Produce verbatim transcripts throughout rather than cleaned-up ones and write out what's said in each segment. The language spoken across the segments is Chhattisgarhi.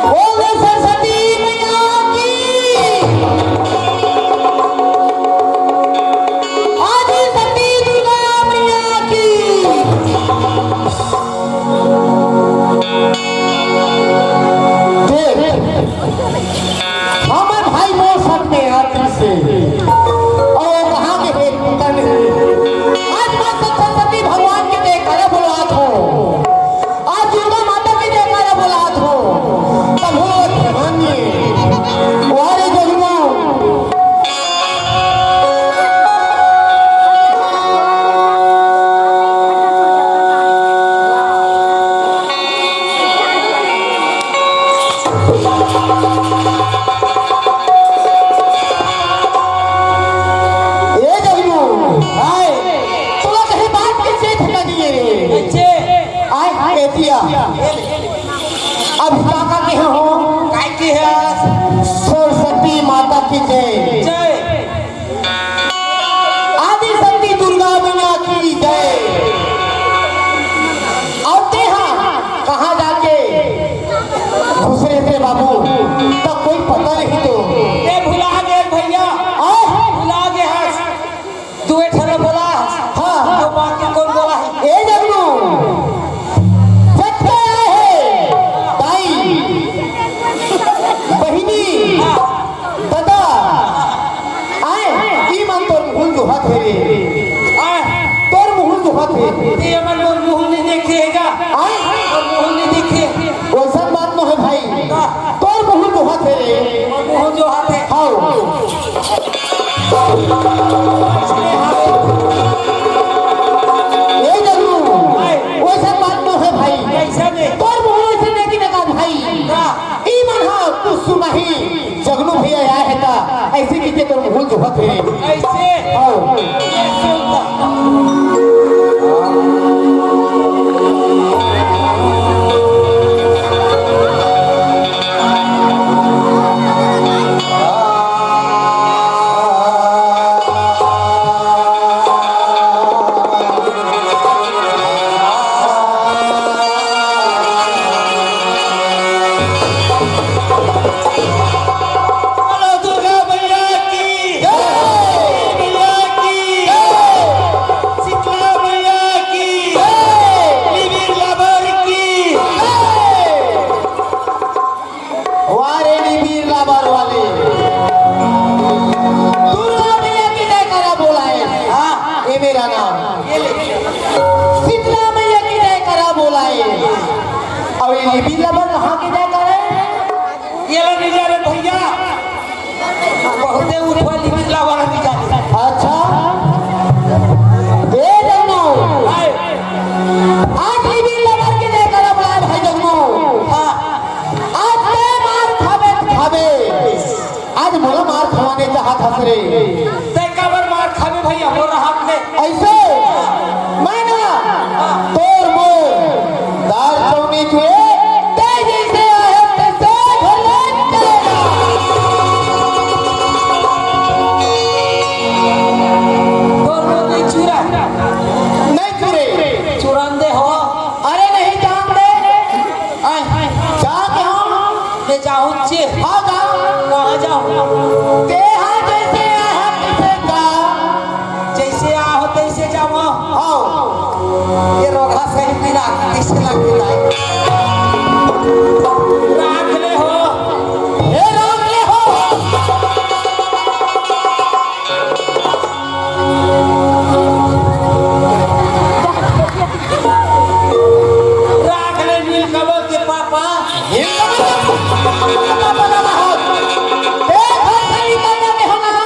बोलो सरस्वती मैया की, आदि शक्ति दुर्गा मैया की। देख, हमर भाई मोर संग में आतिस हे, अउ कहाँ गे हे पता नहीं। आज मैं सरस्वती भगवान के जयकारा बोलात हों, आज दुर्गा माता के जयकारा बोलात हों, तब हो ध्यान ये। वारे जगनू। ए जगनू, आय, तोला कहीं बात के चेत लगी है रे। अच्छे। आय, आय, एतिया। अब काका के हो? काय के है? सरस्वती माता की जय। जय। आदि शक्ति दुर्गा मैया की जय। अउ तेहा कहाँ जाके घुसरे थे बाबू, तब कोई पता नहीं तो। ए भुला गे भैया, आ? भुला गे हस। तू ए ठन बोला। हाँ। तो बाकी कोन बोला है? ए जगनू, जतका आए हे, दाई, बहिनी, ददा, आय, ई मन तोर मुहुल जोहत हे रे। आय। तोर मुहुल जोहत हे। ते मन मोर मुहुल नहीं देखे हे का? आय। मोर मुहुल नहीं देखे। वैसन बात नो हे भाई। का? तोर मुहुल जोहत हे रे। मोर मुहुल जोहत हे। हाव। ए जगनू, आय। वैसन बात नो हे भाई। कैसे नहीं? तोर मुहुल वैसे नहीं देखे का भाई। का? ई मन हा कुछ सुनाही। जगनू भैया आए हे ता, ऐसे कहिके तोर मुहुल जोहत हे। ऐसे? हाँ। ये सुनता। बोलो दुर्गा मैया की जय। मैया की जय। शीतला मैया की जय। लिबिर लबर की जय। वारे लिबिर लबर वाले दुर्गा मैया की जयकारा बोलाए। हाँ, ये मेरा नाम। शीतला मैया की जयकारा बोलाए। अब ये लिबिर लबर कहाँ की जयकारा है? ये लो नहीं जा रे भैया, बहुते ऊपर लिबिर लबर नहीं जा रे। अच्छा, ए जगनू, हाय। आज लिबिर लबर के जयकारा बोलाए भाई जगनू। हाँ। आज ते मार खाबे, खाबे। आज मोला मार खवाने चाहत हस रे। ते काबर मार खाबे भैया, मोर हाथ ले। ऐसे मैं ना तोर मोर दार चौनी चुए, ते जैसे आहे तैसे घर ले चलेगा। तोर मोर नहीं चुरा। नहीं चुरे। चुरान दे हो। अरे नहीं जान दे। आय, आय। जा कहाँ? मैं जाऊँ चे। हाँ, जा। कहाँ जाऊँ? तेहा जैसे आया, तैसे जा। जैसे आहो, तैसे जाओ। हाँ। ये रोगहा सही पीला, कैसे लग पीला है? राख ले हो। हे राख ले हो। राख ले नीलकमल के पापा। नीलकमल के पापा ना हो। ए, घर से निकल जा के हम ना।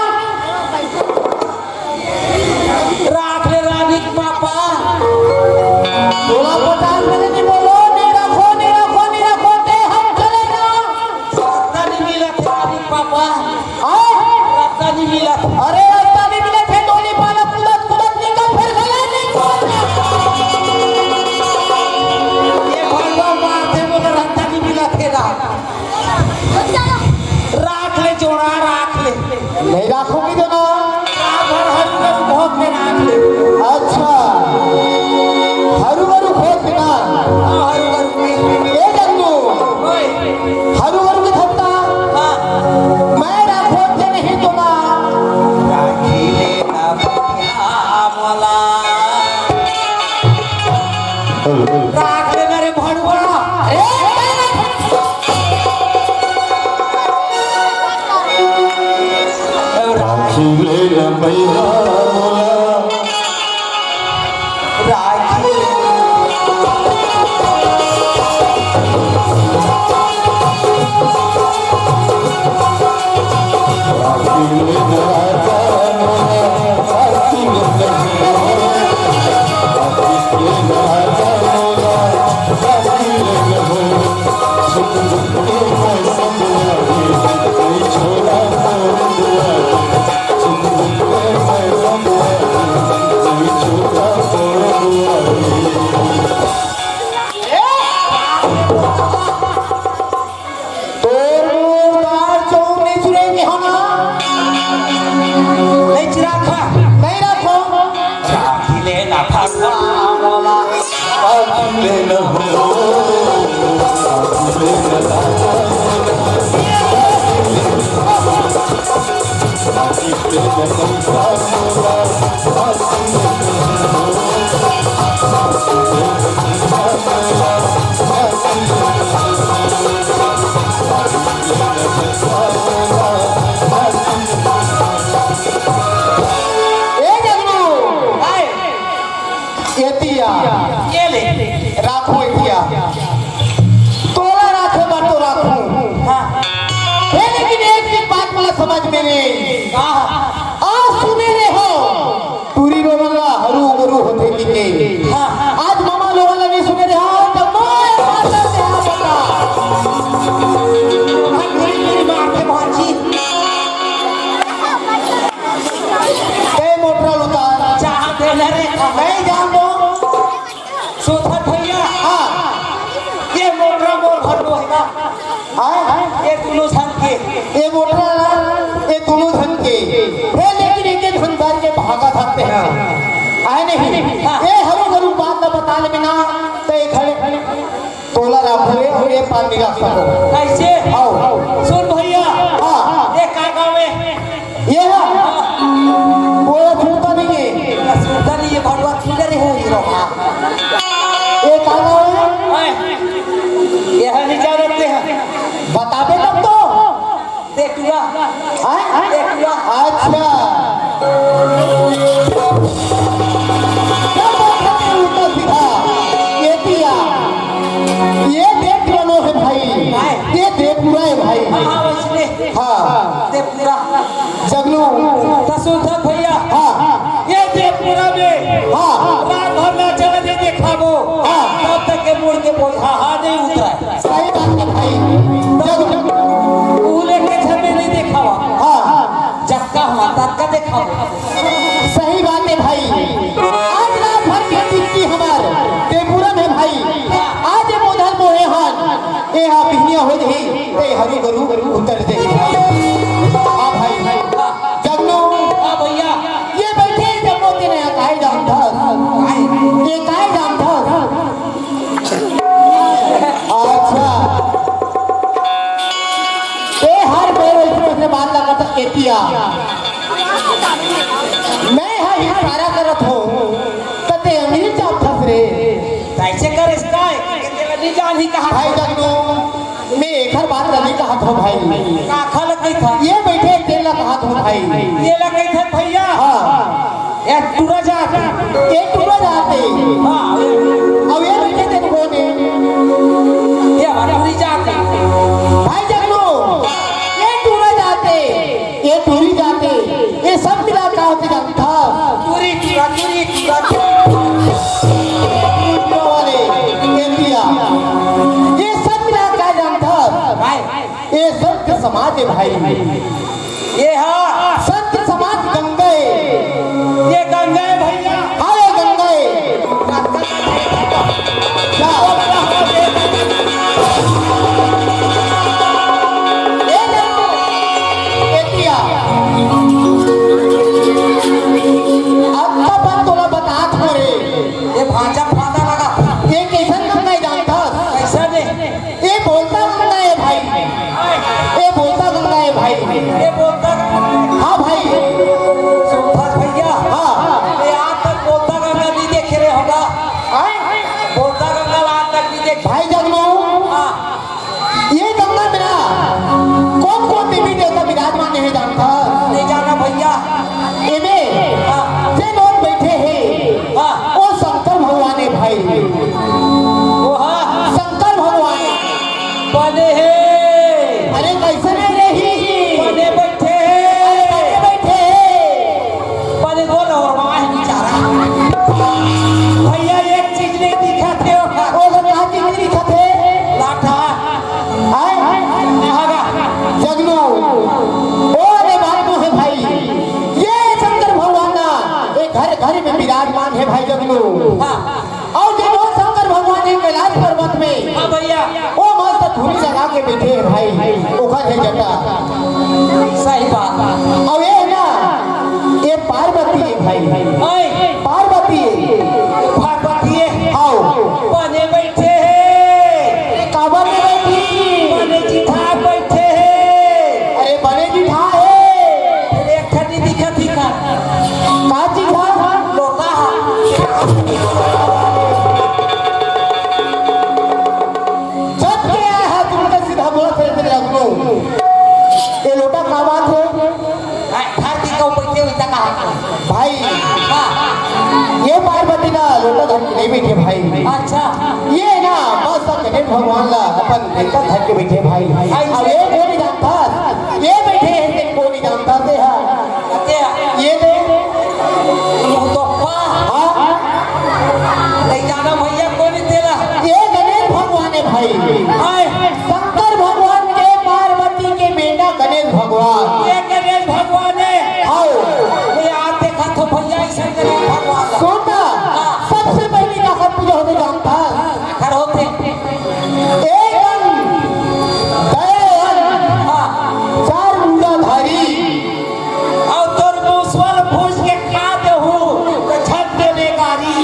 ले न भैया मोला। राखी। राखी ले न राजा मोला, राखी ले न भैया। राखी ले न राजा मोला, राखी ले न भैया। सुख दुख के मैं संग आए, कोई छोड़ा तो दुआरे। तोर मुंह दार चौक नहीं चुराएंगे हम। नहीं चिराखा। नहीं रखो। चाबी लेना था वाला। चाबी लेना हो। चाबी लेना था। ए जगनू, आए। एतिया। ये ले। राखो एतिया। तोला राखे बर तो राखो। हाँ। हे, लेकिन एक चीज बात मोला समझ में नहीं। का? आज सुने रहे हो, टूरी रोमन ला हरू गरू होथे कि के। हाँ। आज मामा लोगन ला नहीं सुने रहे हो, तो मैं बात से आप बता। हम तेरी, तेरी माँ के भांजी। ए मोटरा उतार। चाहत हे ना रे। नहीं जान दो। सोधत भैया। हाँ। ये मोटरा मोर घर लो है ना। हाँ? ये दोनों झन के। ये मोटरा ना, ये दोनों झन के। हे, लेकिन एक एक झन घर के भागा थकते हैं। आए नहीं? हाँ। ये हरू गरू बात ना बता ले बिना, तो ये खड़े तोला राखू रे, अउ ए पार निराश सको। कैसे? आओ। सुन भैया। हाँ। ए का गाँव हे? ये है? वो सुनता नहीं है। सुनता नहीं है, भटवा सुन रहे हो, हीरो। हाँ। ये का गाँव हे? हैं? ये है, नहीं जानते हैं। बताबे तब तो। देख टूरा। हाँ? देख टूरा। अच्छा। क्या बात है, उल्टा सीधा। ये दिया। ये देख टूरा नो है भाई। हाँ। ये देख टूरा है भाई। हाँ, हाँ, वैसने। हाँ। देख टूरा। जगनू। तो सुन था भैया। हाँ। ये देख टूरा में। हाँ। रात भर ना चला दे देखा वो। हाँ। तब तक के मुड़ के बोल, हाँ, हाँ, नहीं उतरा है। सही बात है भाई। जब ऊ लेके छबे नहीं देखावा। हाँ। जक्का हुआ, तक्का देखावा। सही बात है भाई। आज रात भर के जिंदगी हमार तेपुरन है भाई। आज ये मोधल मोहे हन, ये हा बिहनिया हो जही, ते हरू गरू उतर जही। हाँ भाई, भाई। जगनू। हाँ भैया। ये बैठे जम्मो के नया काय जानथस? ये काय जानथस? अच्छा। ते हर बेर ऐसे, ऐसे बात लगा था, एतिया। मैं हा इशारा करत हो, त ते अंगली चापथस रे। कैसे करे इसका? ये तेरा नहीं जान ही कहा। भाई जगनू, मैं एकर बात ला नहीं कहत हो भाई। काखा लग गई था। ये बैठे तेला कहत हो भाई। ये लग गई था भैया। हाँ। ए टूरा जात। ए टूरा जात हे। हाँ। अब ये बैठे तेरे कोन हे? ये हमारे टूरी जात हे। भाई जगनू, ए टूरा जात हे, ए टूरी जात हे, ये सब मिला का होथे जानथस? टूरी, टूरा, टूरी, टूरा, टूरी। वाले, ये दिया। ये सब मिला का जानथस? भाई। ये संत समाज हे भाई। ये हा। संत समाज गंगा हे। ये गंगा हे भैया। हाँ, ये गंगा हे। जा। ये देखो, ये दिया। अब तक तोला बतात हो रे। ये भांचा फांदा लगा। ये कैसन गंगा हे जानथस? कैसन हे? ये बोलता गंगा हे भाई, ये बोलता गंगा हे भाई। धरती में विराजमान हे भाई जगनू। हाँ। अउ जे वो शंकर भगवान हे कैलाश पर्वत में, हाँ भैया। वो मस्त धुनी लगा के बइठे हे भाई, ओकर हे जटा। सही बात। अउ ये हे ना, ये पार्वती हे भाई। ओए। पार्वती हे। पार्वती हे। हाँ। बने बइठे हे। काबर में बइठी? बने जी ठाक बइठे हे। अरे बने जी ठाक हे। अरे एक ठन नइ दिखत हे का? का चीज हे? लोटा हे। जब के आए हे, तुमने सीधा बोला, फिर तेरे अगलो। ये लोटा का बात हे? हाँ, धरती के ऊपर के उल्टा कहा? भाई, हाँ। ये पार्वती ना लोटा धर के नइ बइठे भाई। अच्छा। ये ना बस गणेश भगवान ला अपन लइका धर के बइठे भाई। अच्छा। अब ये कोन जानता? ये बइठे हे, कोन जानता ते हा? ये दे। मुंह तो पा। हाँ? नहीं जाना भैया, कोन तेला? ये गणेश भगवान हे भाई। आए। शंकर भगवान के पार्वती के बेटा गणेश भगवान। ये गणेश भगवान हे। हाँ। ये आज देखा तो भैया, ऐसा गणेश भगवान। सुन ना, हाँ। सबसे पहले का पूजा होथे जानता? खर होथे। एक अंग, दो अंग, हाँ। चार भुजाधारी। अउ तोर मुसवा ल भूज के खा देहूं, त झट दे बेकारी।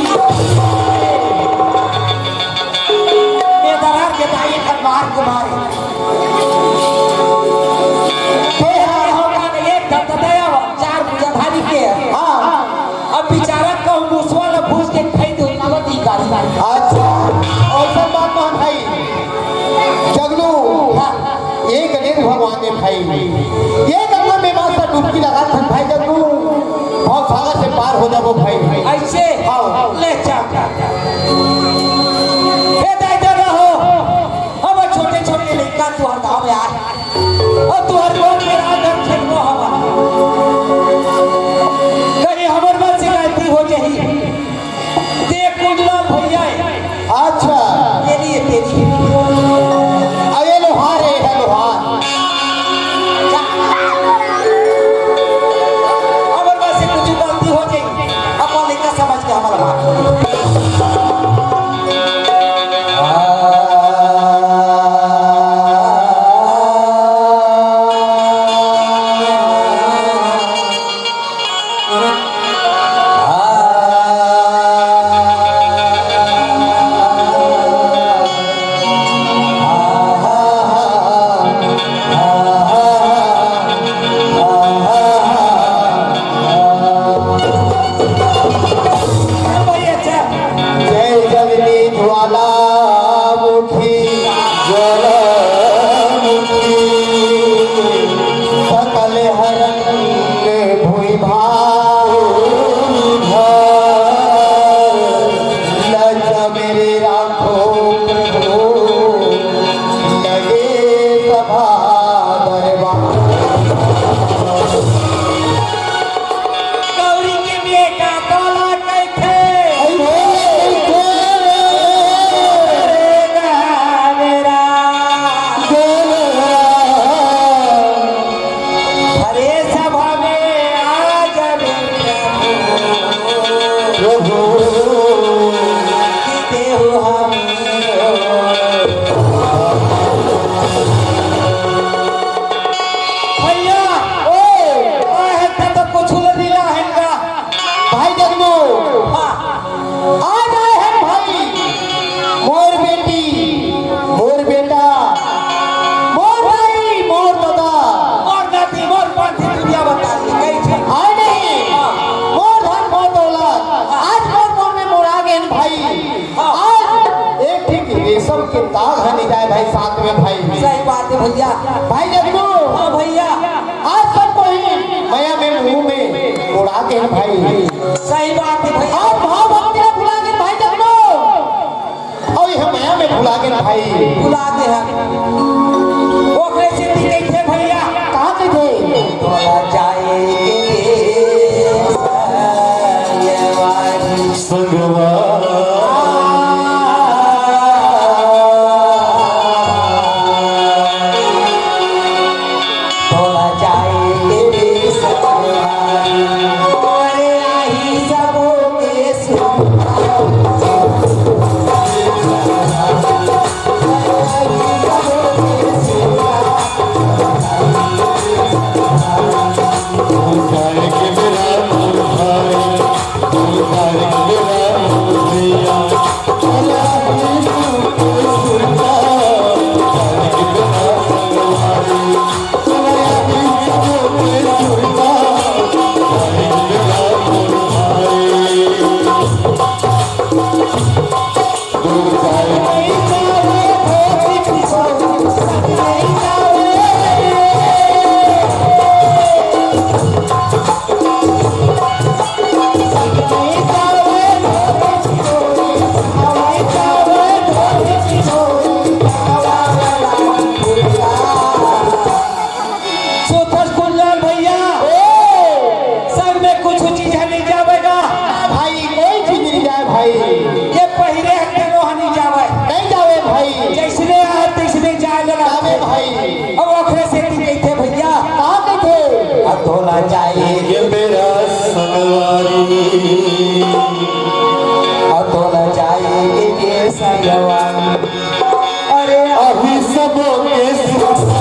ए दरार के दाई खन मार के मारे। हे हर होगा के एक धन त दया, चार भुजाधारी के। हाँ। अब बेचारा कहूं मुसवा ल भूज के खाई दे, काबर दी गारी। अच्छा, अइसन बात कहत भाई। जगनू, हाँ। ये गणेश भगवान हे भाई। ये गंगा में मस्त डुबकी लगा थन भाई जगनू। बहुत साला से पार हो जाबो भाई। ऐसे? हाँ। ले चल। ए दाई दादा हो। अब छोटे छोटे लइका तुहर गाँव में आए। अउ तुहर रोज के रात भर खेलबो हवा। कहीं हमर मन से गलती हो जाही। ते कुंजलाल भैया हे। अच्छा। तेरी हे, तेरी हे। अरे लोहार हे, हे लोहार। जा। हमर मन से कुछ गलती हो जाही, अपन लइका समझ के हमर बात। जय जगदीश ज्वालामुखी, ज्वालामुखी, सकल हरण भुइ भार, लज्जा मेरे राखो प्रभु, लगे सभा दरबार। गौरी के बेटा तोला कइथे। अरे गा मेरा। अरे सभा में आ जा रे प्रभु। प्रभु। कि देहु हम भैया, ओ, आहे त तो कुछ नहीं ला है का? भाई जगनू, हाँ। आज आए हैं भाई, मोर बेटी, मोर बेटा, मोर भाई, मोर दादा। मोर नाती, मोर पाती दुनिया बता दी, कहीं से। आए नहीं, हाँ। मोर धन, मोर दौलत, आज मोर मन में मोड़ा गए हैं भाई। हाँ। आज एक ठीक रेशम के ताग हनी जाए भाई, साथ में भाई। सही बात है भैया। भाई जगनू। हाँ भैया। आज सब कोई मया में, मुंह में उड़ा के भाई। सही बात है भैया। आज भाव भक्ति ला भुला के भाई जगनू। अउ ये मया में भुला के भाई। भुला के है। ओकरे सेती कहिथे भैया। कहाँ कहिथे? तोला जाए के संगवा। तोला जाए के संगवा। अरे आही सबो सुथस कुंजन भैया, ओ! संग में कुछ चीज नहीं जावेगा। ना भाई, कोई चीज नहीं जाए भाई। ये पहिरे हत्ते नोहा नहीं जावे। नहीं जावे भाई। जैसने आए तैसने जाए लगा। जावे भाई। अब ओखरे सेती कहिथे भैया। का कहिथे? अतोला जाए ये मेरा संगवारी। अतोला जाए ये संगवारी। अरे अभी सब के सुरता।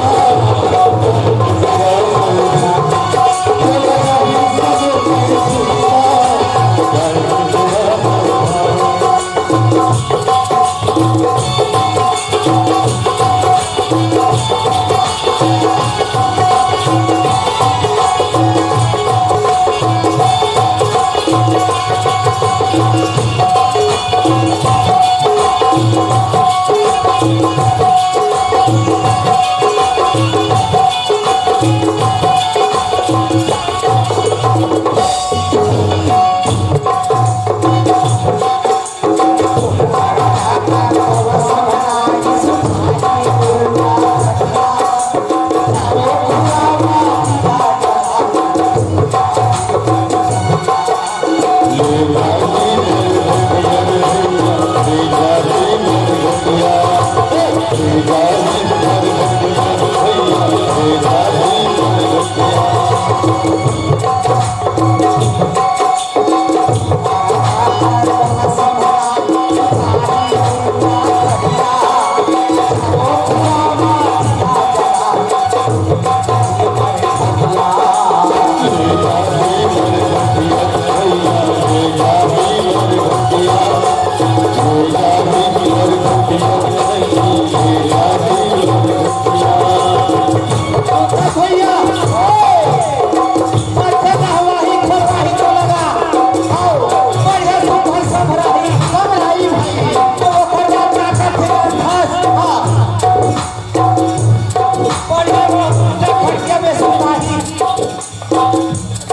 बढ़िया, वो उल्टा खटिया में सुताही।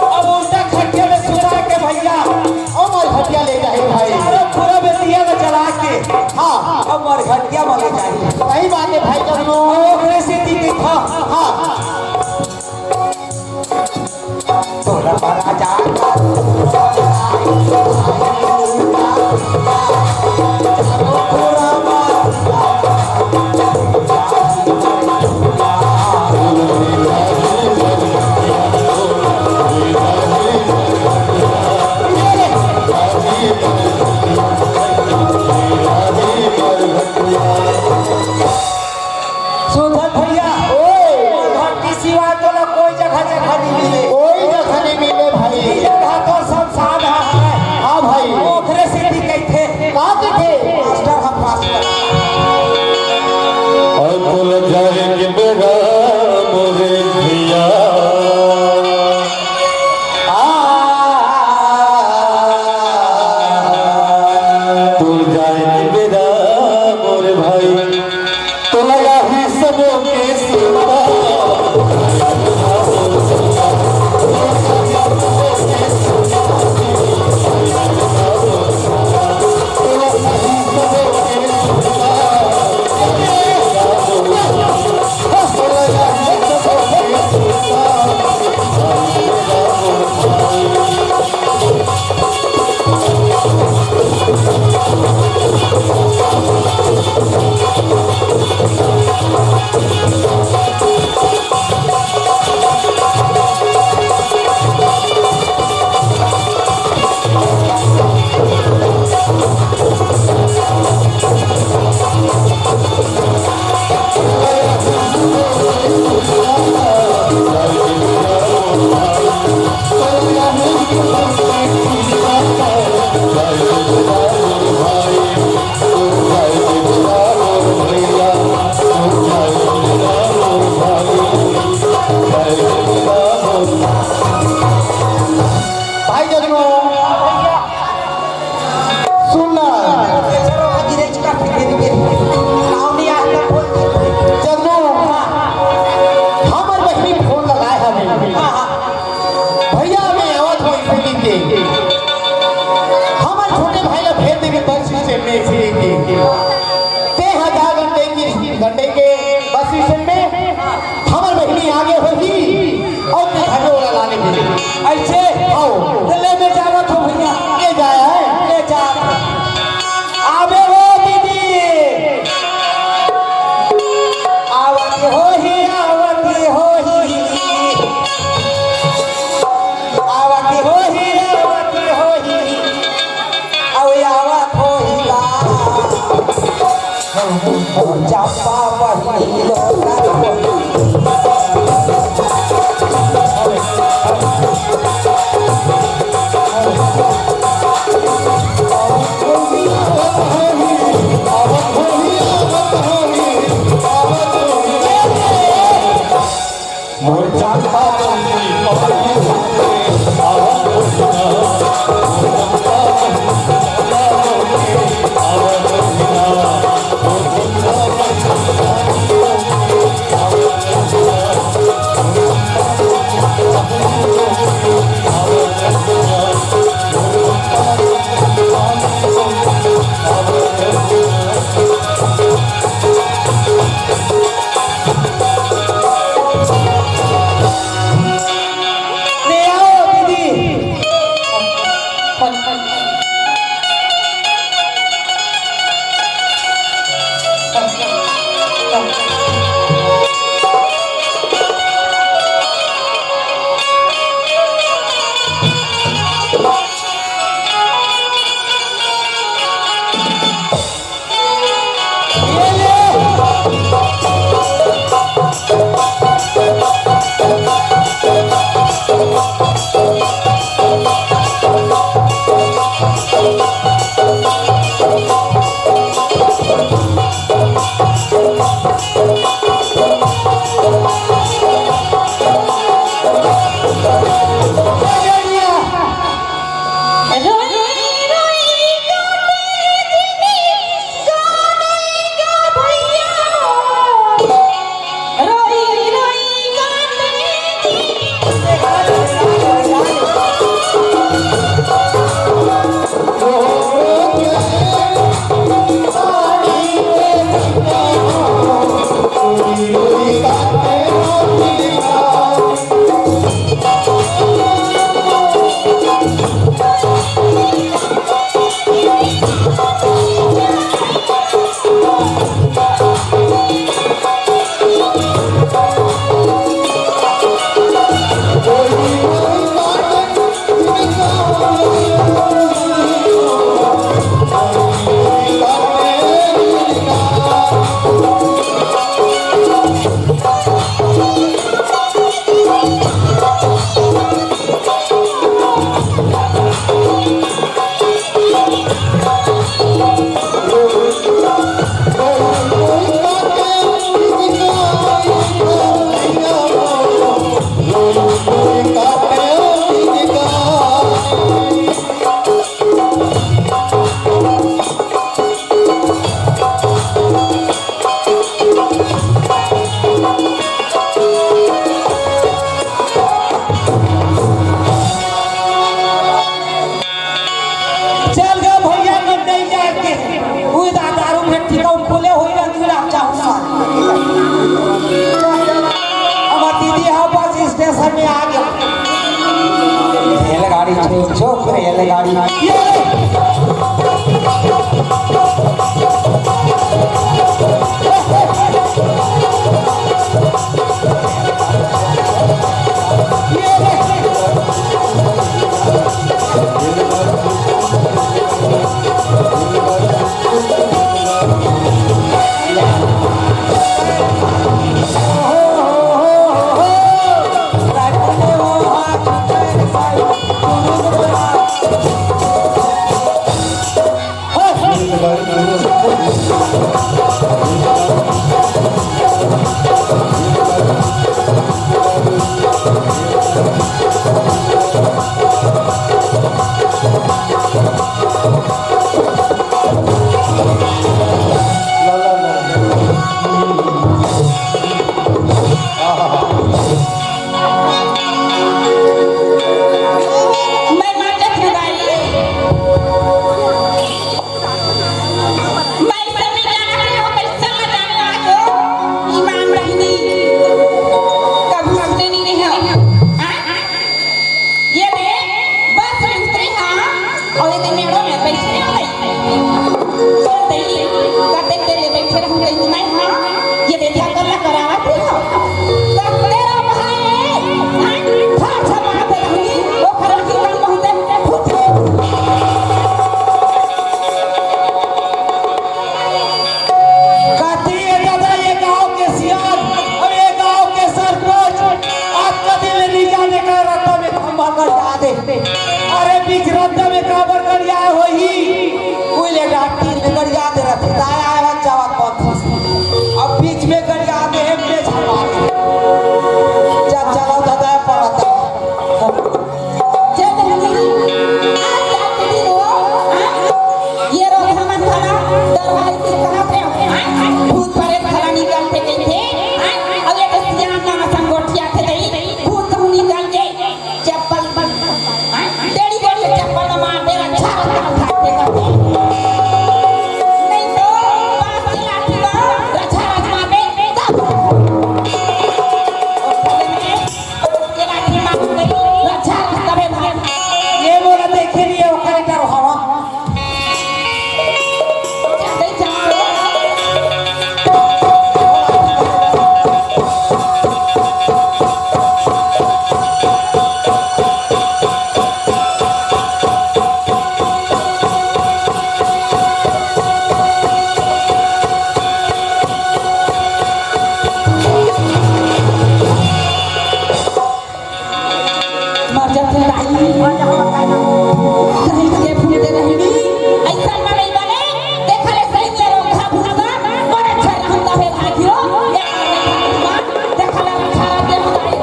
अब उल्टा खटिया में सुता के भैया, अब मरघटिया ले जाही भाई। चारों पूरा बेतिया में चला के, हाँ, अब मरघटिया में ले जाही। सही बात है भाई, कब लो? अब ओकरे सेती देखा, हाँ। तोरा बड़ा जान सुधर भैया, ओ, भाई जगनू, सुन ना। जगनू, हमर बहिनी फोन लगाए हवे। भैया, मैं आवत हूँ, इसे लेके। हमर छोटे भाई ला भेज देबे बस स्टैंड में, इसे लेके। तें हजार घंटे की, घंटे के बस स्टैंड में हमर बहिनी आगे होही अउ तें घरे ओला लाने भेजे। अइसे? हव। त ले, मैं जावत हूँ भैया। ले जाए है? ले जा। आबे हो दीदी। आवत होही, आवत होही। आवत होही, आवत होही। अउ आवत होही गा। चंपा बहिनी लोग। ले आओ दीदी। चल गा भैया, नंदई जाए के। उई दा दारू में टिकट खुले होई रंगीला चाहूसा। हमर दीदी हा बस स्टेशन में आ गया। रेलगाड़ी छूट छूट रेलगाड़ी। ये अउ ये दे मेड़ो में बइठे रहो दई। चल दई, कतेक देर ले बइठे रहूं दई मैं, हां? ये दे ध्यान करला करावत रहो। कते रहो भाई, हां? खा छमा दे रहूं, वो खा की काम बहुत है, फुट। कती ये दादा, ये गांव के सियान अउ ये गांव के सरपंच, आज कती ले नी जाने का रद्दा में खंभा गड़िया दे। अरे बीच रद्दा में काबर गड़िया होही? कोई ले रात तीन में गड़िया दे रहते, दाया आए जावत बंद। अब बीच में गड़िया दे, हम में झपा दे। जा चलो दादा, परत। जय बहनी, आज जात दिन हो, हाँ? ये रोगहा मन घला डरवाई के कहत हे, हाँ? भूत परेत घला निकलथे कहिथे, हाँ? अउ ये तो सियान मन असन गोठियाथे दई, भूत कहूं निकल गे, चप्पल, हाँ? टेढ़ी गोड़ के चप्पल मार दे, अच्छा रद्दा उठा के कहते। नहीं तो बांस के लाठी मार, रच्छा रच मार दे, तब। ये मोला देखे नहीं है, ओकरे डर हवा। मर जाथे दाई। कहीं के फूल दे रही नी, ऐसा ना नहीं बने। देखा ले सही में रोगहा भूसा, बड़े अच्छा रहता है भागियो। ये देखा ले अच्छा दे दाई।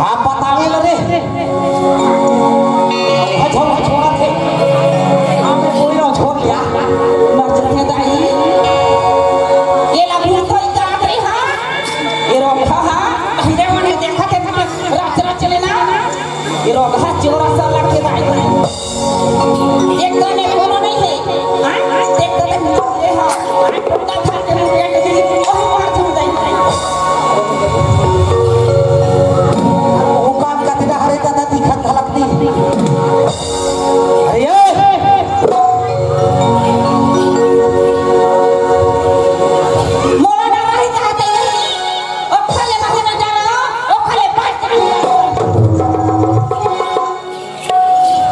आप बतावे ला रे। हछो, हछो, हछो। आपने कोई ना छोड़ लिया। मर जाते दाई। ये लगी तो इधर आते, हाँ। ये रोगहा, हाँ। हीरे वाले देखा थे, हाँ। रात, रात चले ना। ये रोगहा चोरा सा लगते दाई। एक तो ने कोनो नहीं है। हाँ? देख तो देख, ये हाँ। हाँ? टोटा खा के मुंह एक दिन, ओह, मार दूं दाई। वो काम कतरा हरे दादा दिखत झलक दी। अरे ये! मोला डराही चाहते नहीं। ओखले मारे ना जाना, ओखले बात नहीं।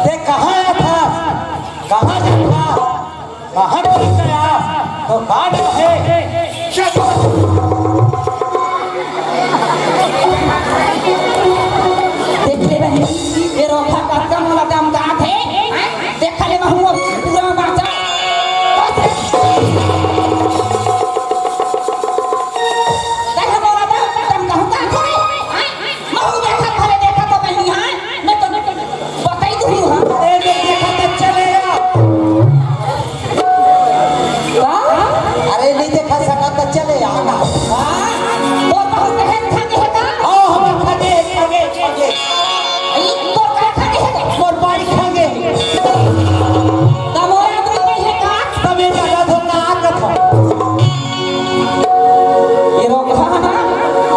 ते कहाँ आया था? कहाँ जाता? कहाँ चल गया? तो कहाँ है? देख ले बहन, ये रोगहा कतका मोला धमकात हे। देख ले महू पूरा बाचा। देख मोला तो धमकाहूँ का थे। महू देखा, भले देखा तो नहीं, हाँ? मैं तो बताई दूँ, हाँ? अरे, नहीं देखा तो चले आ। का? अरे, नहीं देखा सका तो चले आ ना। हाँ? वो बहुत दहेज खा के है का? हाँ, हम खा के, खा के, खा के। ई तो का खा के है का? मोर बाड़ी खा के। तब मोर आदमी नहीं है का? तब ये ज्यादा धोखा आ कथा। ये रोगहा ना,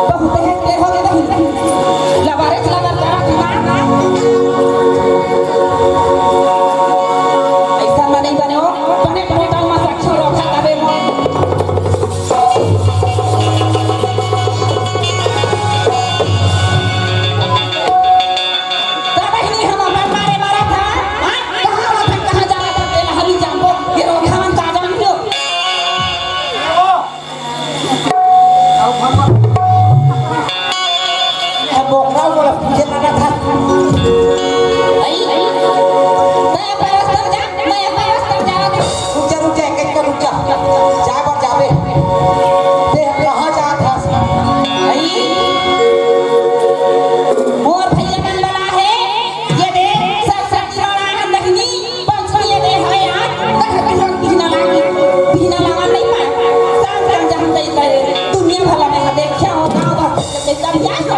बहुत हेरफेर हो गे बहिनी। लबारे च लबर करा दिमाग ना। अइसन म नइ बने हो, बने बने टाइम म साक्षी रोगहा तबे म। त बहिनी हम अपन मारे मरत हन, हाँ? कहाँ आवत हन, कहाँ जावत हन, तेला हम ही जानबो। ये रोगहा मन का जानही हो। ए, बोकरा मोला पूछे लगा था। आई, आई। मैं एक बार उस तरफ जा, मैं एक बार उस तरफ जा। रुक जा, रुक जा, एक, एक रुक जा। जा बर जाबे। ते कहाँ जात हस? आई। मोर भैया मन बला हे। ये दे, सरस्वती वाला है, नहीं। पंचमी ये दे हवे आज, तक तुरंत बिहना लागे, बिहना लावा नहीं पाए। शाम शाम जहाँ तई करे, दुनिया भला में हा देखा हो, गाँव भर के तई कर जाए हो।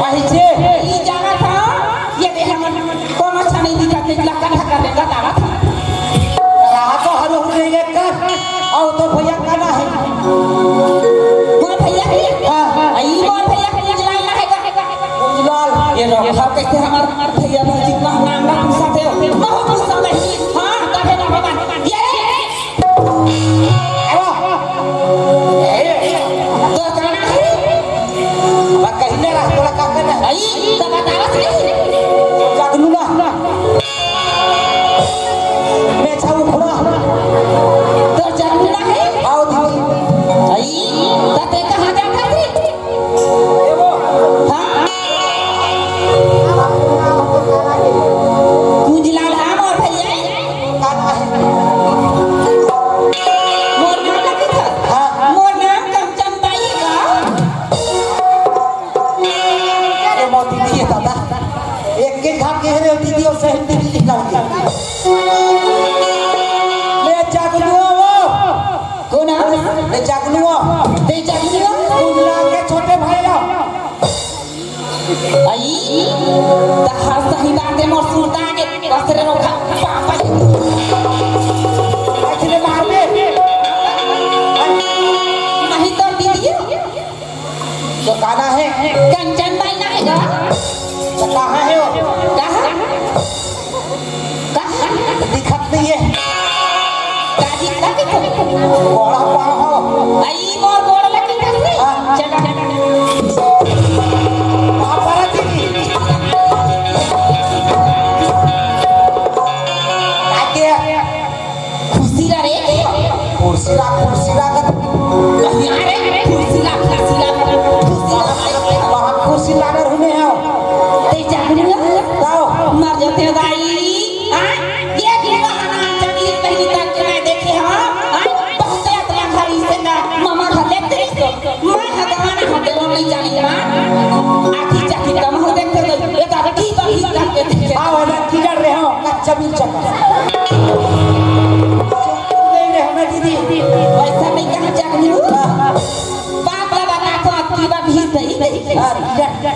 वही छे। ई जाना था, ये दे हमन कोनो अच्छा नहीं दिखा। निकला कथा कर देगा दादा। रहा तो हर उठ नहीं लेकर, आओ तो भैया कहना है। मोर भैया के? हाँ। आई मोर भैया के उजलाल ना है का? उजलाल। ये रहो, हाँ, कैसे हमार भैया भाई जितना नाम ना पूछा थे, बहुत गुस्सा में ही। हाँ, तबे ना भगवान। ये रे, ये रे। तो जाना है। बा कहीं ना रह, तोला का करना है? आई, तो बतावा सही। जागनू ना। मैं छाऊ उखड़ा। तो जागनू ना है? आओ दीदी। आई, तो ते कहाँ जाता है? हाँ? कुंजलाल राम और भैया? मोर नाम लकी था। हाँ। मोर नाम कंचन बाई का। ए, मोर दीदी है दादा। एक के घर के रे दीदी और सही दीदी निकाल के। मैं जागलुआ वो। कौन है? मैं जागलुआ। ते जागलुआ? कुंजलाल के छोटे भाई ला। आई, तहार सही बात है, मोर सुरता के कसरे रोखा, पापा। ऐसे मार दे। नहीं तो दीदी। तो काना है? कंचन बाई ना है गा? तो कहाँ है वो? कहाँ? दिखत नहीं है। काजी लगे तो। बड़ा पाँव हो। आई मोर गोड़ लगी कसरी। हाँ। चला। वहाँ पर थी। आगे। खुशी ला रे। खुशी ला, खुशी ला कर। अरे, खुशी ला, खुशी ला, खुशी ला। वहाँ खुशी ला कर हुने हो। ते जागरूक। ताओ। मर जाते हो दाई। हाँ? ये दिन वहाँ नाम चली पहली तक के मैं देखे हूँ। हाँ? बहुत यात्रा घर इसे ना मामा घर लेते रही तो। मैं हदवाना हदवा नहीं जानी माँ। आखी चाखी कम हो देखते तो ये तो की बात ही करते थे। हाँ, वाला की कर रहे हो? कच्चा मिर्चा का। नहीं रहे हो ना दीदी। वैसा नहीं कहा जागरू। बाप ला बता तो आपकी बात ही सही नहीं। हाँ, ठीक है।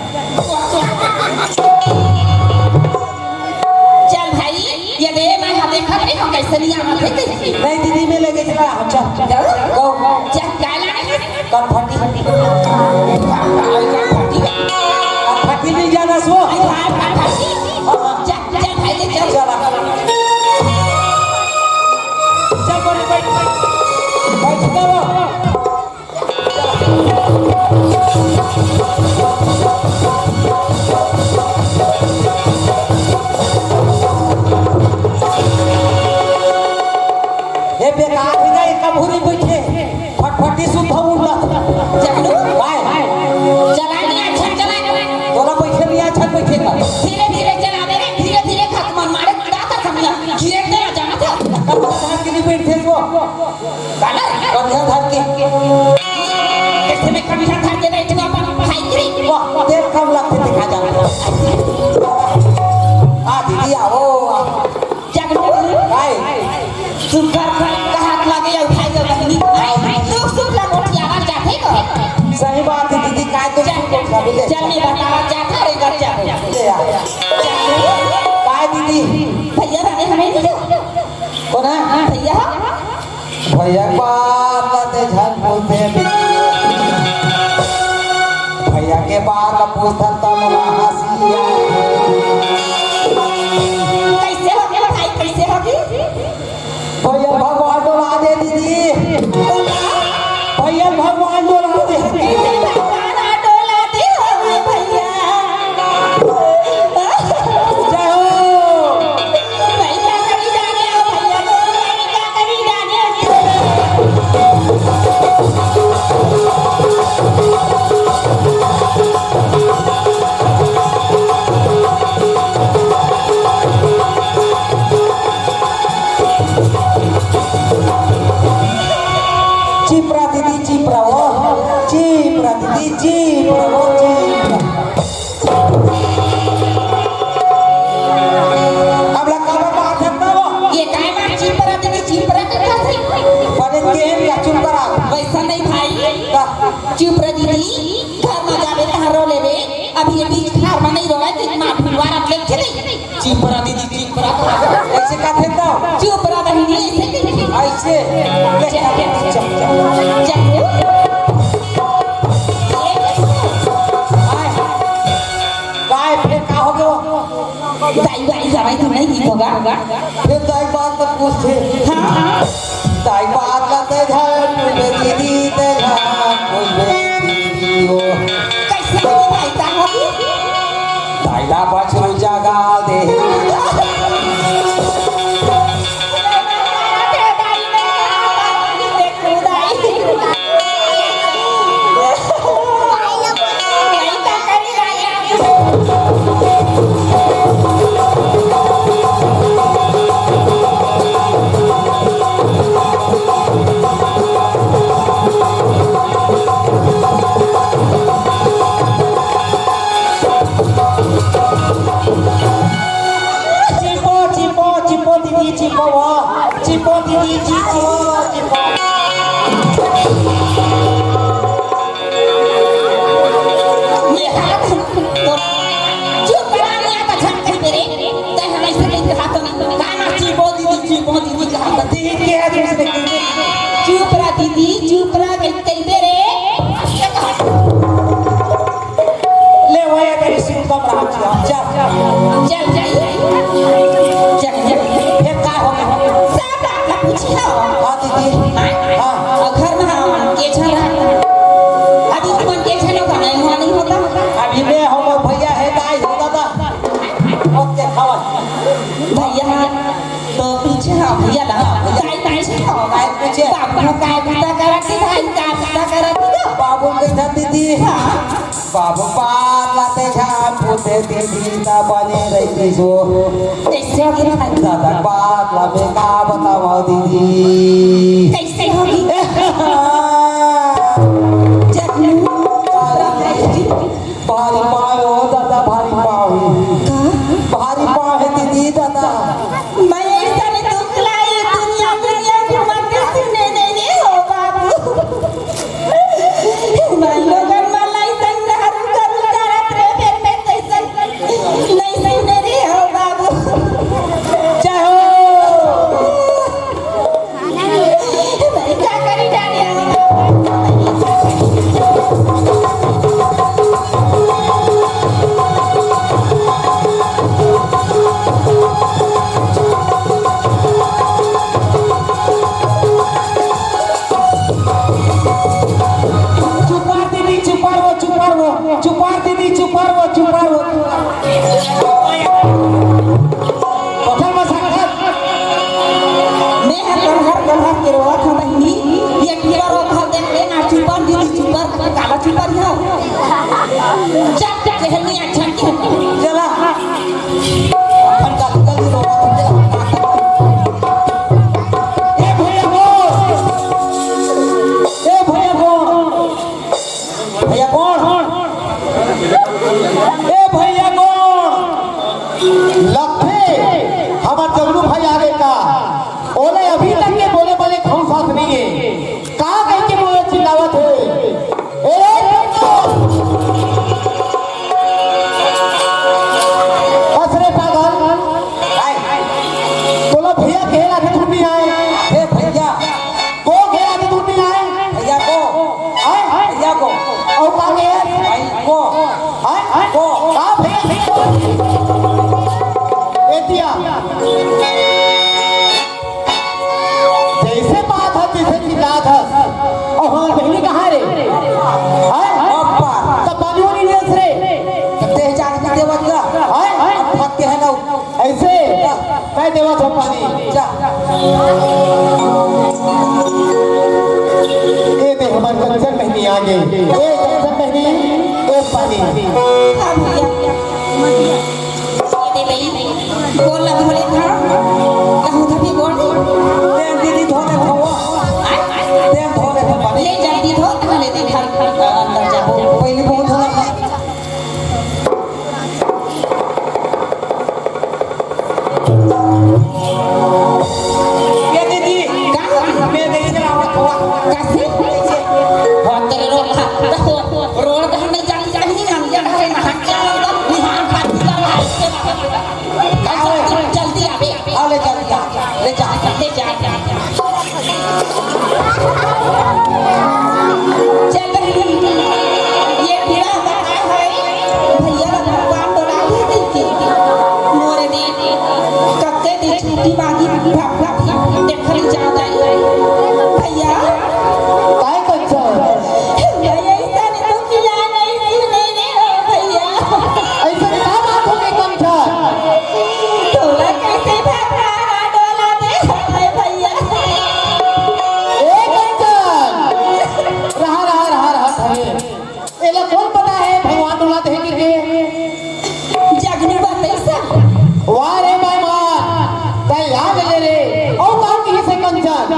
चल भाई, ये दे, मैं यहाँ देखा नहीं, हम कैसे नहीं आना थे, कैसे? नहीं दीदी, मैं लेके चला, हम चल। जाओ। गो। चल, क्या लाने? कनफटी। कनफटी। कनफटी नहीं जाना सो। अरे भाई, कनफटी। हाँ, हाँ। चल, चल भाई, ले चल। चला। चल, बोले, बैठ, बैठ। बैठ, चलो। ए बेकार ही ना, एक भूरी बैठे, फटफटी सुद्धा उड़त। जागरू? भाई। चला नहीं अच्छा, चला। तोला बैठे नहीं अच्छा, बैठे का। धीरे धीरे चला दे रे, धीरे धीरे खत्म मारे, उड़ा कर समझा। गिरे तेरा जाना था। कब धान के लिए बैठे वो? काला? कंधा धर के। कैसे मैं कंधा धर के बैठूं अपन भाई गिरी? वाह, तेल कम लगते देखा जाता। आ दीदी, आओ, आओ। जागरू? काय? सुघर घर का हाथ लागे या उठाई दो बहनी। दुख सुख ला गोठियावा जाथे को। सही बात है दीदी, काय तो चल, सुख गोठियावा ले। चल, मैं बतावा जाथा रे घर जाथे। ले आ। जागरू? काय दीदी? भैया रानी हमें नहीं दो। कौन है? भैया? भैया के बात ला ते झन पूछे। भैया के बात ला पूछथन त मोला हंसी आथे। चुप रह। ऐसे का फेंकता हूँ? चुप रह बहिनी, ऐसे नहीं। ऐसे? ले, चल, चल, चल। चल। आय। काय फेर का हो गयो? दाई, दाई, जवाई तू नहीं गीत होगा। फेर दाई बात तो पूछे। हाँ, हाँ। दाई बात ला ते ध्यान, मुझे दीदी ते ध्यान, मुझे दीदी हो। कैसे हो भाई साहब? दाई ला बछरू जगा दे। चिपो, चिपो, चिपो दीदी, चिपो वो। चिपो दीदी, चिपो वो, चिपो। ये हाथ तो चुप करा, नहीं आता झट कहीं पे रे। तै हम ऐसे नहीं दिखातो ना। गाना चिपो दीदी, चिपो दीदी कहा था। दीदी के है दूसरे के। चुप रहा दीदी, चुप रहा, कहीं, कहीं पे रे। ले, वही तेरी सुन कम रहा, चल, चल। चल, चल। चल, चल। फिर का हो गया? सब बात ला पूछी हो। हाँ, दीदी। हाँ? हाँ। और घर में हम के छन रहा? अभी तुमन के छन हो, गाना हुआ नहीं होता? अभी मैं हम और भैया है, दाई हो दादा। ओके, खावा। भैया, तो पीछे हाँ, भैया ला। दाई पीछे हो। दाई पीछे। बाबू का बुता करत ही, भाई का बुता करत ही तो। बाबू के धर दीदी। हाँ। बाबू बात लाते झाम पूछे दीदी ता बने रहती जो। कैसे होगी ना? दादा बात लावे का बतावा दीदी। कैसे होगी? जब भारी पाँव हो दादा, भारी पाँव। का? भारी पाँव है दीदी दादा। मैं ऐसा दुख लाई दुनिया, दुनिया घुमा के सुने नहीं रे हो बाबू। मन लोगन मन लाई संग हरू करू करत रे, फिर मैं कैसे नहीं सुने रे हो बाबू। जय हो। चुपार दीदी, चुपार वो, चुपार वो, चुपार दीदी, चुपार वो, चुपार वो। पत्थर में साखर। मैं हर लोहर, लोहर के रोवत हूँ बहिनी, ये टीका रोग हर देख ले ना, चुपार दीदी, चुपार, काला चुपार हो। चल, चल, जहर नहीं अच्छा क्यों? चला। अपन का कल रोवत हूँ, चला। ए भैया को, ए भैया को, भैया कोन? ए भैया कोन? लगथे हमर जगनू भाई आगे का। ओले अभी तक के बोले बोले घाव सास नहीं है। का कह के मोला चिल्लावत है? ए, बस रे पागल। तोला भैया कहे ला भी धुन नहीं आए। ए भैया। को कहे ला भी धुन नहीं आए। भैया को। आए? भैया को। और का कहे? भाई को। आए? को। का भैया, भैया को? ए दिया। जैसे बात है, जैसे चिल्लात है। और हमार बहिनी कहाँ रे? आए? अब्बा। तब पानी वानी नहीं रे? तब ते जाके देवत का। आए? अब भाग के है ना। ऐसे मैं देवत हूँ पानी। जा। ए दे हमार कंचन बहिनी आगे। ए कंचन बहिनी, ए पानी। हाँ भैया। ए दे भाई, गोड़ ला धो ले था। लहू था भी गोड़ दे। तें दीदी धो ले था वो। आय? तें धो ले था पानी। ले जल्दी धो, तहाँ ले दे घर, घर अंदर जाबो। पहली बहुत धोना था। ये दीदी, का? मैं देखे आवत हवा। कैसे? हाँ, तेरे रोड हा-, रोड का हमने जानी, जानी नहीं, हम ये हरे नहा के आओ, बिहार का बिहार है, इसके बाद। का हो? जल्दी, जल्दी दिमागी भपका थी, देखल जाओ दाई। भैया। काय कंचन? भैया, ऐसा नहीं तो किया नहीं, नहीं, नहीं, नहीं, भैया। ऐसे का बात हो गई कंचन? तोला कैसे भपका डोला दे, भैया। ए कंचन! रहा, रहा, रहा, रहा, ठहरे। एला कोन पता हे भगवान डोला देहे के? जगनी बात ऐसा। वाह रे बेईमान, तैं याद ले रे। अउ का किहिस हे कंचन?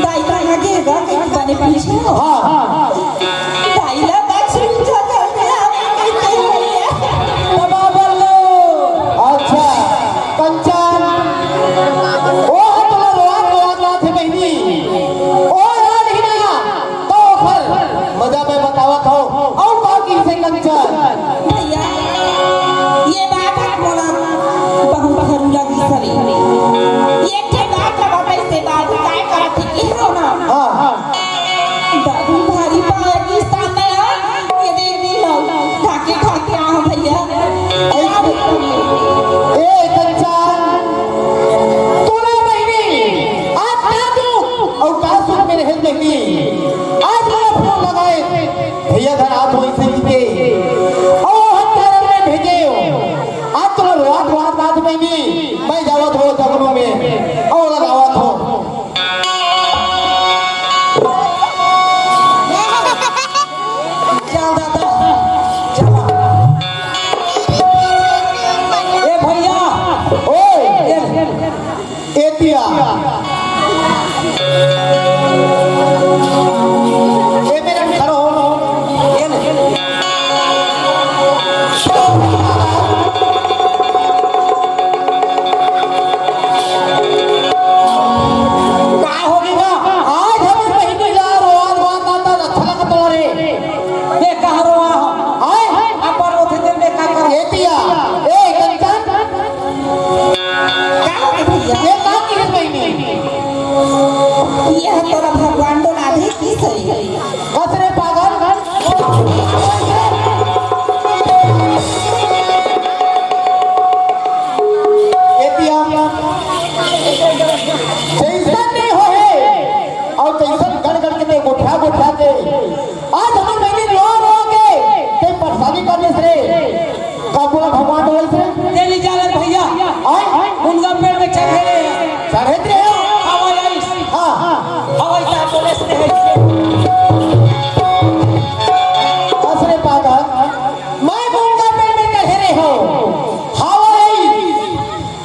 दाई कहाँ गे गा, कहीं बने पूछे हो। हाँ, हाँ। दाई ला बछरू चघल में आवे कहिथे भैया। तब आ बल्लो। अच्छा, कंचन, ओ ह तोला रोवत रोवत लाथे बहिनी। ओ याद ही ना, तो ओखर मजा मैं बतावत हूँ। अउ का किहिस हे कंचन? भैया, ये बात है मोला बहुत हरू लगी सरी। ये ठे बात ला बताइस हे दाई, काय करत हे कि हो ना? हाँ, हाँ। दादी भारी पाए की सामने हो, ये देख दी लो, ठाके ठाके आओ भैया। ए कंचन, तोला बहिनी, आज का तू अउ का सुख में रहे बहिनी। आज मोला फोन लगाए, भैया घर आत होइस कहिके। अउ हम घर में भेजे हो। आज तोला रोवत रोवत रात में नहीं, मैं जावत हो जगनू में। अउ लगावत हो। चल दादा, चल। ए भैया, ओए, ए, एतिया। ए मेरा खड़ो हो। ए ले। का होगे गा? आज हमर बहिनी ला रोवत रोवत आता अच्छा लगत रे। बे कहाँ रोवा हो? आय? अपन ओथे दिन में का करो? एतिया। ए कंचन। का होगे भैया? ये का किहिस बहिनी? ये ह तोला भगवान डोला दे किहिस हे। कस रे पागल? एतिया। जैसन नहीं होहे, अउ तैसन गड़ गड़ के ते गोठिया गोठिया के। आज हमर बहिनी रो रो के ते परेशानी कर देस रे। का बोला भगवान बोले से? तेली जालर भैया। आय? मुनगा पेड़ में चढ़े रहे। चढ़े रहे हो? हवा आइस। हाँ। हवा आइस, आप बोले से है। बस रे पागल, मैं मुनगा पेड़ में चढ़े रहे हो। हवा आइस।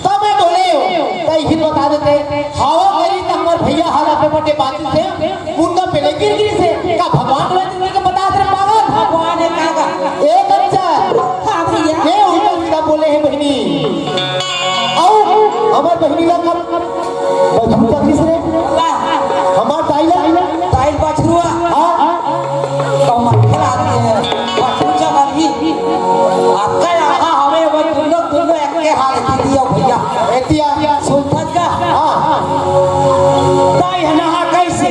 तब मैं बोले हो, तो यही बता देते, हवा करी तो हमार भैया हाल अपने बटे बाती से, मुनगा पेड़ गिर गिरी से, का भगवान बोले तुमने के बता दे पागल? भगवान ने कहा का? ए बच्चा, हाँ भैया। ये उल्टा सीधा बोले हैं बहिनी। अउ हमार बहिनी ला कब बछरू चघिस रे? वाह। हमार दाई ला? दाई बछरुआ। हाँ। कमर फैला दिए, बछरू चघिस। अक्का यहाँ हमें वो दुनो, दुनो एक के हाल की दियो भैया। एतिया। सुनथस का? हाँ, हाँ। दाई ह नहा कइसे?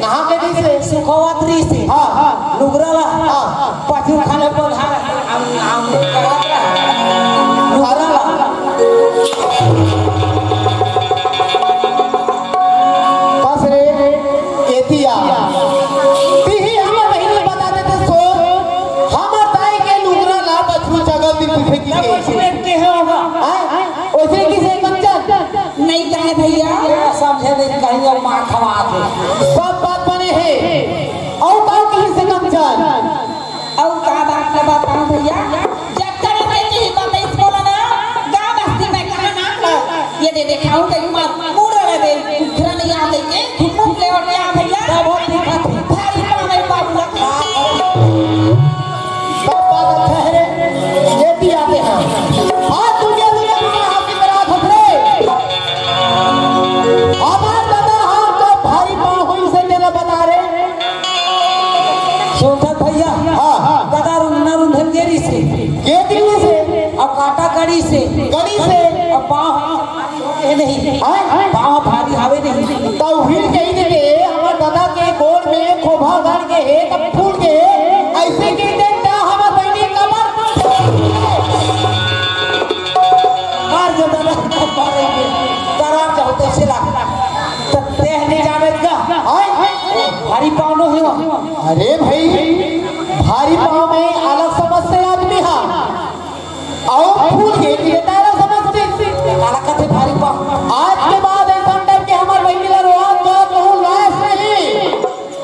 नहा के कइसे? सुखवत रहिसे। हाँ, हाँ। लुगरा ला। हाँ, हाँ। पशु खाने पर हाँ, हम, हम करत रहा। लुगरा ला। बस रे, एतिया। तिही हमर बहिनी बता देते सो, हमर दाई के लुगरा ला बछरू चघत दिन पूछे की तब के। बछरू के होगा। हाँ? ओइसे किसे कंचन? नहीं कहे भैया। समझे नहीं कहीं और मार खवा दे। सब बात बने हे। अउ का किहिस हे कंचन? अउ का बात ला बताऊं भैया? जब तक के की बात इस बोला ना, गांव बस्ती में कहा ना ला। ये दे देखाऊं ते मार मुड़ रहे दे। घर नहीं आते के घुमुक ले और क्या भैया? तब वो दिखा थी। भारी पावे बाबू लगा। सब बात अच्छा है रे, ये भी आते हैं। आज दुनिया, दुनिया, दुनिया, हाथ की तरह हंस रे। हमार दादा, हम तो भारी पाँव होई से तेरा बता रे। सोचत भैया, हाँ, हाँ। दादा रुंधन, रुंधन गेरी से। ये दिल्ली से। अब काटा कड़ी से। कड़ी से। अब पाँव ए नहीं, हाँ? पाँव भारी हावे नहीं। त उहिल कही दे, हमर दादा के गोड़ में खोभा गड़ के हे, त फूल के हे, अइसे कही दे, त हमर बहिनी कमर। अरे भाई, भारी पाँव में अलग समझथे आदमी हा, अउ फूल के लिए अलग समझथे। काला कथे भारी पाँव? आज के बाद ऐसा टाइप के हमर बहिनी ला रोआ तो कहूँ लायक नहीं,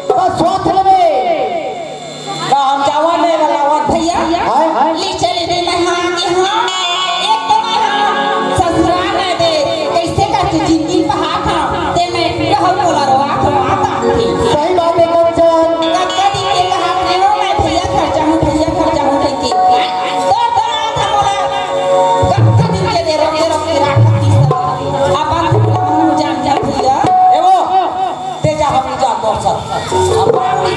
बस सोच लेबे। का हम जावन नहीं वाला वन भैया? हाँ? ले चले रे मैं हाँ के हाँ। एक तो मैं हाँ ससुराल ना दे, कैसे करके जिंदगी पहाड़ था, ते मैं रहल मोला रोआ तो आता हूँ। सही बात है कंचन। कतका दिन के कहा थे हो, मैं भैया घर जाहूँ, भैया घर जाहूँ लेके। तो तो ना था मोला, कतका दिन के दे रोके रोके राखत थी सब। अपन जान जा भैया। ए वो, ते जा हम जा तोर साथ। हम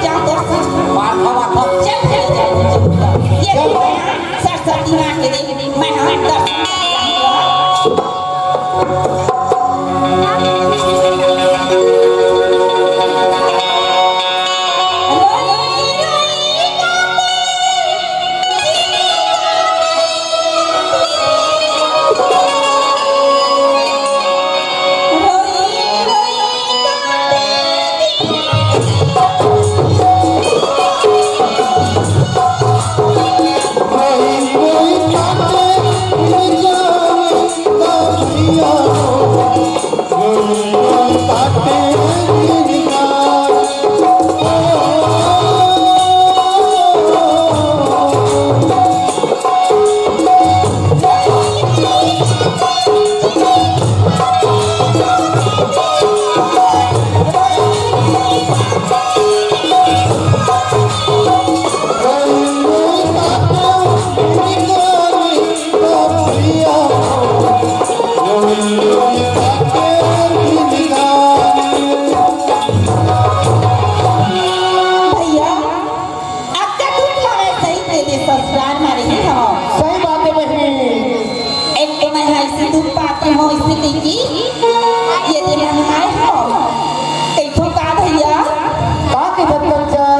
जा तोर साथ। मार खा, मार खा। चल भैया, चल भैया। ये सरस्वती माँ के दे, मैं हम दर्शन भैया, अब तक तू हमें सही दे दे, ससुराल में रही हो। सही बात है बहिनी। एक तो मैं ऐसी दुख पाती हूँ, इससे देखी, ये दिन हम आए हो। देखो का भैया? का के धन कंचन?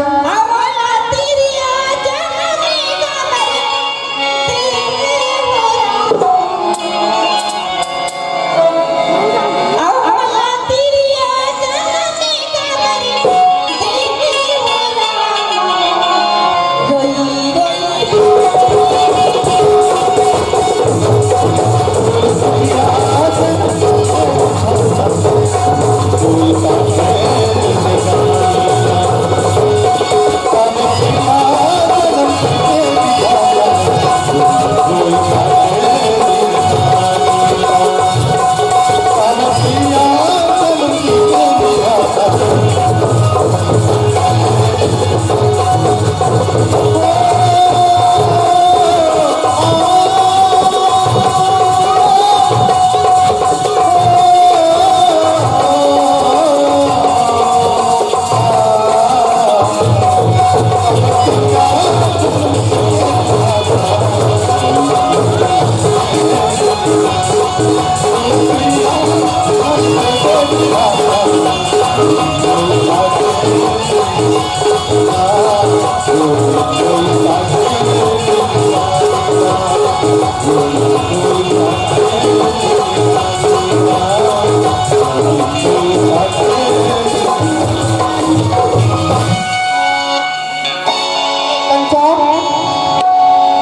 कंचन,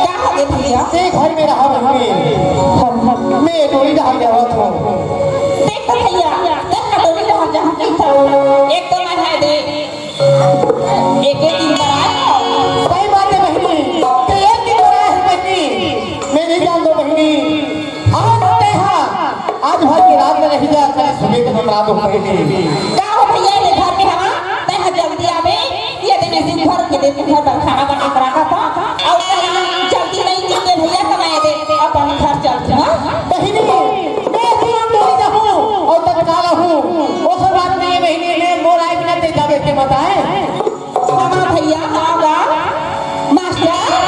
का हो गे भैया? ए घर में रहा बहिनी। मैं डोली डहर जावत हूँ। देख तो भैया, देख ना डोली डहर जहाँ की था। एक तो मैं है दे, एक एक दिन पर आए हो। सही बात है बहिनी, ते एक दिन पर आए हो बहिनी। मैं नहीं जान दो बहिनी। आज ते हाँ, आज भर की रात में नहीं जा, कल सुबह को बता दो बहिनी। का हो भैया, ये घर में हवा, ते हाँ जल्दी आवे, ये दिन ऐसे घर के दिन घर पर खाना बना कर रखा था।